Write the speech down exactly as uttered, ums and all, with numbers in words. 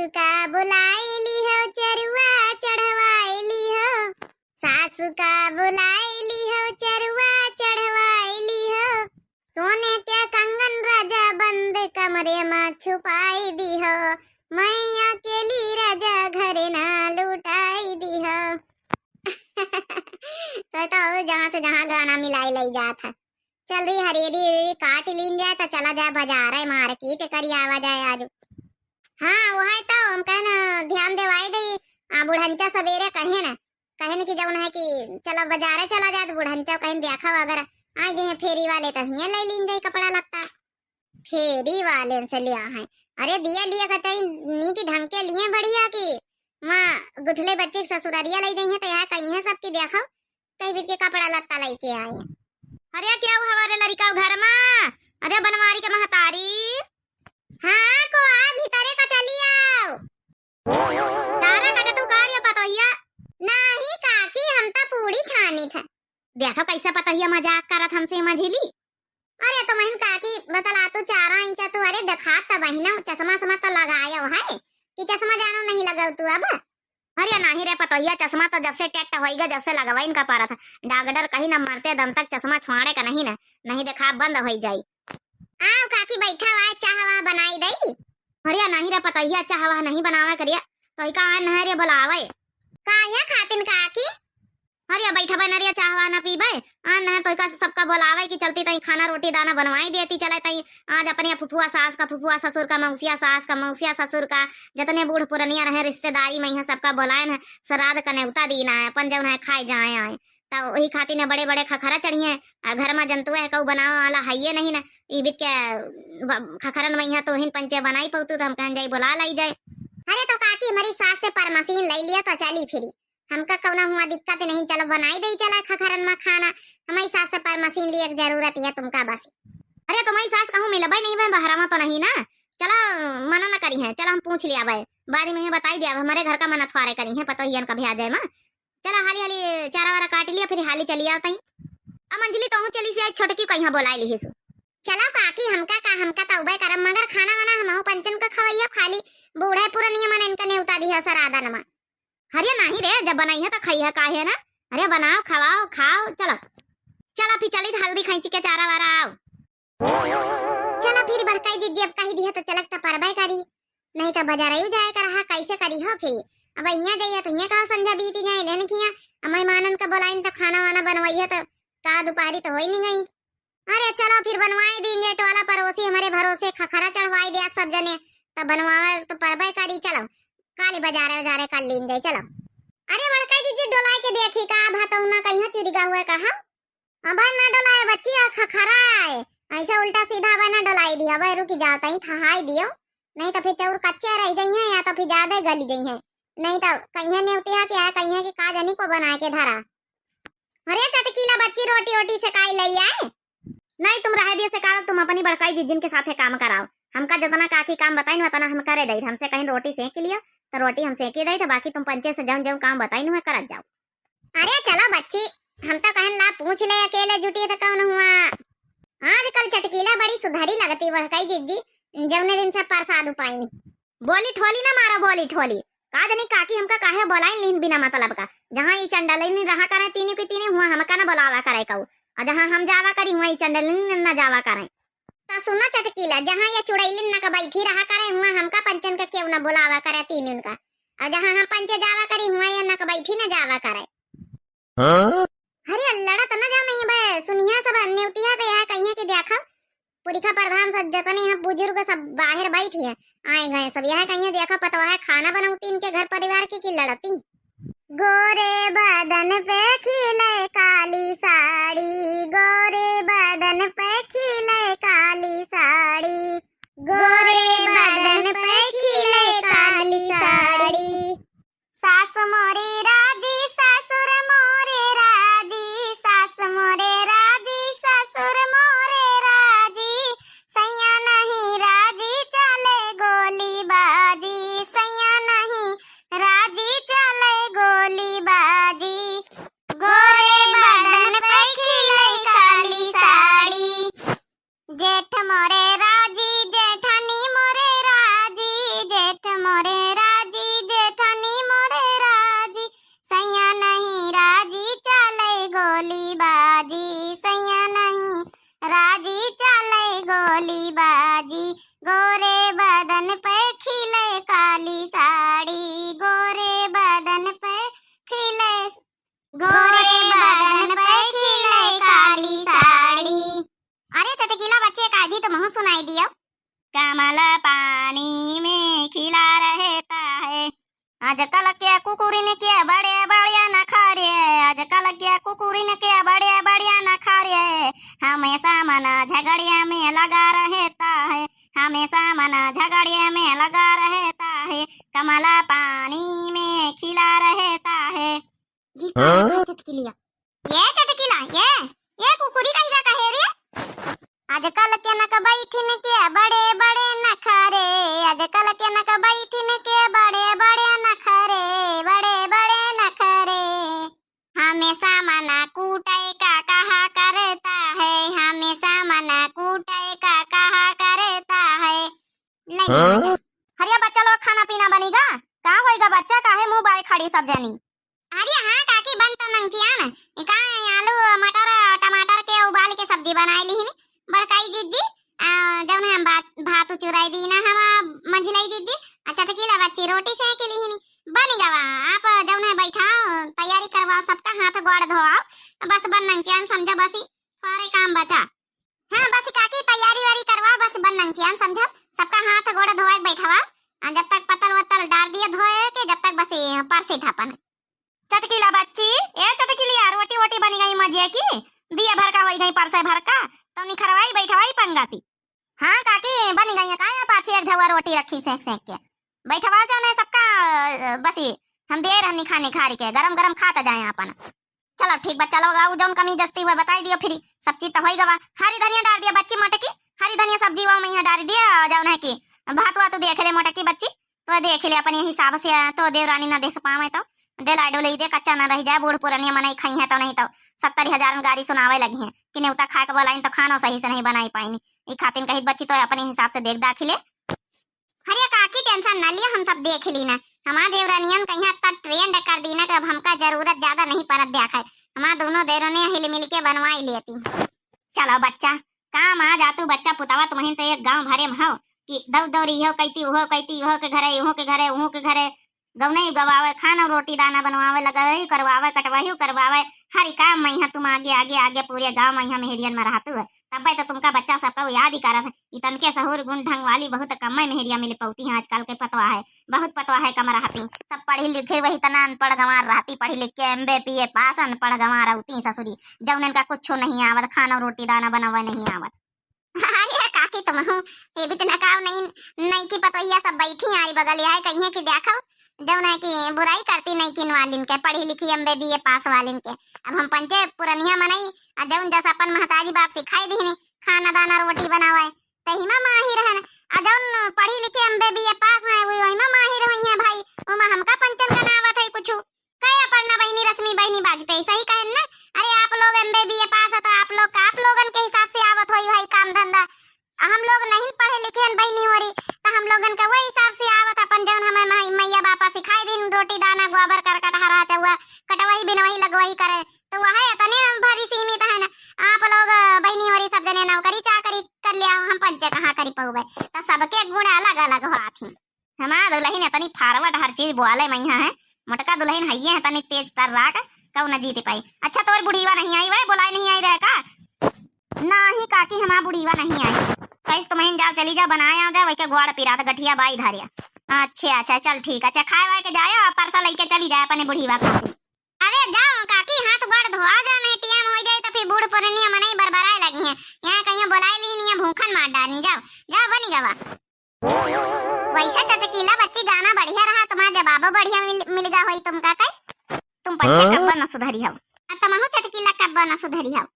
का बुलाइली हो, चरुआ चढ़वाइली हो, सासु का बुलाइली हो, चरुआ चढ़वाइली हो। सोने के कंगन राजा बंद कमरे मा छुपाई दिहो, मैं अकेली राजा घरे ना लुटाई दिहो। तो, तो जहाँ से जहाँ गाना मिलाई लई जात है। चल रही हरेरी हरेरी काट लीन जाए तो चला जाए बाजारे market करी आवा जाए आज। हाँ, वही तो हम कहन ध्यान देवाई दई। आ, बुढ़ंचा सवेरे कहे न, कहे न कि जौन है कि चलो बाजारे चला जाए, तो बुढ़ंचा कहे न देखा अगर आ गए हैं फेरी वाले तो हियाँ ले लीन जाई कपड़ा लत्ता। फेरी वाले से लिया है। अरे दिया लिया कहते हैं, नीक ढंग के लिए बढ़िया की वहाँ गुठले बच्चे के ससुररिया ले गई हैं तो यहाँ कहीं है सबकी देखो, कहीं बीत के कपड़ा लत्ता लेके आए। अरे क्या हुआ हमारे लड़का घर मा? अरे बनवारी के महतारी। हाँ को आ भीतरे का चली आओ। तारा काटा तू का रे पतोहिया? नाही काकी, हम तो पूरी छानी थे। देखो कैसे पतोहिया मजाक करत हमसे मझिली। अरे तो महीन काकी बतला तू चारा इंचा तू, अरे दिखात तो बहिना चश्मा समा तो लगायो है कि चश्मा जानो नहीं लगाओ तू अब। अरे नाही रे पतोहिया, चश्मा तो जब से टेट होई गए, जब से लगवाइन का परत है। डॉक्टर कही ना मरते दम तक चश्मा छुआड़े का नहीं ना, नहीं देखा बंद होई जाई। आओ काकी बैठा हुआ है, चाह वाह बनाई दई। अरे नाही रे पतोहिया, चाह वाह नहीं बनावे करिया, तो का आन है रे बोलावे। काहे खातिन काकी? अरे बैठा बन रे, चाह वाह ना पीबे, आन है तो का सबका बोलावे कि चलती तई खाना रोटी दाना बनवाई देती चले तई। आज अपने फुफुआ सास का, फुफुआ ससुर का, मौसिया सास का, मौसिया ससुर का, जितने बूढ़ पुरनिया रहे रिश्तेदारी में यहाँ सबका बोलाए न, श्राद्ध का नेवता दीना है, अपन जौन है खाए जाए आए। तब वही खातिर न बड़े बड़े खखरा चढ़िए, आ घर में जंतुआ है कहू बनावे वाला है ये नहीं ना, ई बीत के ब-, खखरन में यहाँ तो हिन पंचे बनाई पौतू तो हम कहन जाई बोला लाई जाए। अरे तो काकी हमारी सास से परमसीन ले लिया तो चली फिरी, हमका कौना हुआ दिक्कत नहीं, चलो बनाई दे चला खखरन में खाना, हमारी सास से परमसीन लिए के जरूरत है तुमका बस। अरे तुम्हारी सास कहूँ मिलबे नहीं बे बहरा में तो नहीं ना, चला मना न करी है, चला हम पूछ लिया बे, बाद में ये बताई दिया हमारे घर का मना थ्वारे करी है पतोहियन का भी आ जाए माँ। चला हाली हाली चारा वारा काट लिया फिर हाली चली आओ तई। अब मंझली तोहू चली से आई छोटकी कहीं बोलाई लिहिस। चलो काकी हमका का, हमका तो उबे करम मगर खाना वाना हमहू पंचन का खवैया खाली बूढ़े पुरनिया मन इनका नेवता दिया सरादन में। अरे नाही रे, जब बनाई है तो खाई है काहे ना। अरे बनाओ खवाओ खाओ चलो। चलो फिर चली हल्दी खैंची के चारा वारा आओ। चला फिर बड़काई दीदी अब कही दिया तो चलक त परबे करी, नहीं तो बजारयू जाए का रहा कैसे करी हो फिर। अब यहाँ जाइए तो यहाँ कहो संझा बीती जाए देन किया, अब मेहमानन का बोलाइन तो खाना वाना बनवाई है तो का दोपहरी तो होई नहीं गई। अरे चलो फिर बनवाई दीन जाए टोला पड़ोसी हमारे भरोसे खखरा चढ़वाई दिया सब जने, तो बनवावे तो परबे करी। चलो काली बजारे उजारे कर लीन जाए चलो। अरे बड़काई दीदी डोलाई के देखी का भातौना कहीं चुरी गा हुए का हम अब ना डोलाए बच्ची, आ खखरा है, ऐसे उल्टा सीधा अब ना डोलाई दिया, अब रुकी जाओ तई थहाई दियो, नहीं तो फिर चाउर कच्चे रह जाइए या तो फिर ज्यादा गली जाइए, नहीं तो कहिए नेवतिया कि आ कहिए कि का जानी को बना के धरा। अरे चटकीला बच्ची रोटी ओटी सेकाई ले आए। नहीं तुम रह दिए सेकाओ, तुम अपनी बड़काई जिज्जिन के साथे काम कराओ, हमका जितना काकी काम बताइन उतना हम करे दई, हमसे कहीं रोटी सेक लियो तो रोटी हम सेकी दई, तो बाकी तुम पंचे से जौन जौन काम बताइन हुए करत जाओ। अरे चलो बच्ची, हम तो कहन ला पूछ ले, अकेले जुटी तो कौन हुआ। आजकल चटकीला बड़ी सुधरी लगती बड़काई जिज्जी, जौने दिन से प्रसाद उपाइनी। बोली ठोली ना मारो, बोली ठोली। का जनी काकी हमका काहे बोलाइन लीन बिना मतलब का। जहाँ ई चंडलिन रहा करे तीनी की तीनी, हुआ हमका ना बोलावा करे कऊ। और जहाँ हम जावा करी, हुआ ई चंडलिन ना जावा करे। त सुना चटकीला, जहाँ ये चुड़ैलिन न के बैठी रहा करे, हुआ हमका पंचन के क्यों न बोलावा करे तीन उनका। और जहाँ हम पंचे जावा करी, हुआ ये न के बैठी न जावा करे। हाँ? अरे लड़त न जाओ नहीं बे, सुनिया सब नेवतिया तो यह कहिए कि देखो, पुरखा प्रधान सब जतने हैं बुजुर्ग सब बाहर बैठी हैं, आए गए सब यह कहिए देखो पतवा है खाना बनाऊ तीन के घर परिवार की, की लड़ती। गोरे बदन पे खिले काली साड़ी, गोरे बदन पे खिले काली साड़ी, गोरे बदन पे खिले काली साड़ी। सास मोरे राजी, ससुर मोरे राजी, सास मोरे राजी, ससुर मोरे राजी, सैया नहीं राजी चले गोली बाजी, सैया नहीं राजी चले गोली बाजी। दी तो महू सुनाई दियो। कमल पानी में खिला रहता है, आजकल के कुकुरिन के बड़े बड़े नखरे, आजकल के कुकुरिन के बड़े बड़े नखरे, हमेशा मन झगड़े में लगा रहता है, हमेशा मन झगड़े में लगा रहता है, कमल पानी में खिला रहता है। गीत हाँ? चटकिलिया, ये चटकिला, ये, ये कुकुरी कहिया कहे रे? आजकल के नक बैठिन के बड़े बड़े नखरे, आजकल के नक बैठिन के बड़े बड़े नखरे, बड़े बड़े नखरे। हमेशा मन कूटे का कहा करता है, हमेशा मन कूटे का कहा करता है। नहीं हाँ? हरिया बच्चा लोग खाना पीना बनिगा? का होइगा बच्चा, काहे मुँह बाए खड़ी सब जनी? अरे हाँ काकी, बन तो नंगचियान। ई का आलू, मटर, टमाटर के उबाल के सब्जी बनाए लिहिन। बड़काई जिज्जी, आ, जौन है भात, भात चुराई दी ना हम, आ, मंझिलाई जिज्जी, आ चटकीला बच्ची रोटी सेंक लिहिन। बन गवा, आप जौन है बैठा, तैयारी करवा, सबका हाथ गोड़ धोआओ। बस बन नंगचियान समझा बसी, सारे काम बचा। हाँ बस काकी, तैयारी वारी करवा, बस बन नंगचियान समझा, सबका हाथ गोड़ धोआ के बैठवा। आ, जब तक पतल वतल डार दिए धोए के, जब तक बस ये परसे थापन। चटकीला बच्ची, ए चटकीलिया, रोटी वोटी बनी गई मजे की, दिए भर का होई गई परसे भर का, तो निखरवाई बैठवाई पंगाती। हाँ काकी, बनी गई है, काहे पाछे एक झवा रोटी रखी सेंक सेंक के, बैठवा जाने सबका, अ, बसी हम दे रहनी खाने खारी के, गरम गरम खात जाए अपन। चलो ठीक बा, चलो गाऊ जौन कमी जस्ती हुआ बताई दियो, फिर सब चीज तो होई गवा। हरी धनिया डार दिया बच्ची मोटकी, हरी धनिया सब्जी वो में यहाँ डार दिया, और जौन है कि भात वात देख ले मोटकी बच्ची, तो देख ले अपने हिसाब से, तो देवरानी ना देख पावे तो डेलाई डोलई दे, कच्चा ना रह जाए, बूढ़ पुरनिया मनई खाई है तो नहीं तो सत्तर हजार गारी सुनावे लगी हैं कि नेवता खाए के बोलाई तो खानो सही से नहीं बनाई पाइनी। ई खातिन कहित बच्ची तो अपने हिसाब से देख दाखी ले। अरे काकी tension ना लियो, हम सब देख ली ना। हमार देवरानियन कहिया तक trend कर दी ना कि अब हमका जरूरत ज्यादा नहीं पड़त देखाए। हमार दोनों देवरानी हिल मिल के बनवाई लेती। चलो बच्चा, काम आ जातू बच्चा पुतावा, तुम्हें तो एक गांव भरे में हो कि दौ दौरी हो, कैती उहो, कैती उहो के घरे, उहो के घरे, उहो के घरे, गौनई गवावे, खाना रोटी दाना बनवावे, लगवाही करवावे, कटवाही करवावे, हर काम में यहाँ तुम आगे, आगे, आगे पूरे गांव में यहाँ मेहरियन में रहतू है। तब्बे तो तुमका बच्चा सबका याद ही करत है। इतन के सहूर गुण ढंग वाली बहुत कम मेहरिया मिल पौती हैं आजकल के पतवा है, बहुत पतवा है कम रहती। सब पढ़ी लिखे वही तना अनपढ़ गंवार रहती, पढ़ी लिख के एम बी ए पास अनपढ़ गंवार रहती ससुरी, जौन इनका कुछो नहीं आवत, खाना रोटी दाना बनावे नहीं आवत। अरे काकी तुमहू, ये भी तना काव नहीं, नहीं की पतोहिया सब बैठी आरी बगल यहाँ कहिए कि देखो, जौन है कि बुराई करती नहीं किन वालिन के, पढ़ी लिखी एम बी ए पास वालिन के। अब हम पंचे पुरनिया मनई, आ जौन जस अपन महतारी बाप सिखाई दीनी, खाना दाना रोटी बनावे, तहिमा माहिर हन। आ जौन पढ़ी लिखी एम बी ए पास है, वो ओहिमा माहिर होई है भाई, ओमा हमका पंचन का ना आवत है कुछु। कहे अपर्णा बहिनी, रश्मि बहिनी वाजपेयी सही कहन ना? अरे आप लोग एम बी ए पास है तो आप लोग का, आप लोगन के हिसाब से आवत होई भाई काम धंधा। हम लोग नहीं पढ़े लिखे हन बहिनी होरी, तो हम लोगन के वही हिसाब से आवत अपन जौन हमें माई-, मैया बापा सिखाई दिन रोटी दाना गोबर करकट हरा चौआ कटवही बिनवही लगवही करे, तो वह इतने भरी सीमित है ना। आप लोग बहिनी होरी सब जने नौकरी चाकरी कर लिया, हम पंचे कहाँ करी पउबे, तो सबके गुण अलग अलग होत ही। हमार दुलहिन इतनी forward हर चीज बोले मइहाँ है, मोटका दुलहिन हइये है तनी तेज तर्राक, कऊ न जीत पाई। अच्छा तोर बुढ़ीवा नहीं आई वे, बोलाई नहीं आई रहे का? नाही काकी हमार बुढ़ीवा नहीं आई। कैस तुमहिन जाओ चली जाओ बनाए आओ जाओ, वही के ग्वाड़ पिरात गठिया बाई धारिया। अच्छा अच्छा चल ठीक है, अच्छा खाए वाए के जाए और परसा लेके चली जाए अपने बुढ़ीवा खातिर। अरे जाओ काकी हाथ गोड़ धोआ जाओ, नहीं टियाम हो जाए तो फिर बूढ़ पुरनिया मनई बरबराए लगी हैं। यहाँ कहीं बोलाई ली नहीं भूखन मार डाली, जाओ जाओ बनी गवा। वैसा चटकीला बच्ची गाना बढ़िया रहा, तुम्हार जवाबो बढ़िया मिल, मिल गा होई तुमका कई। तुम पंचे हाँ? कब्बो न सुधरी हव। आ तुमहू चटकीला कब्बो न सुधरी हव।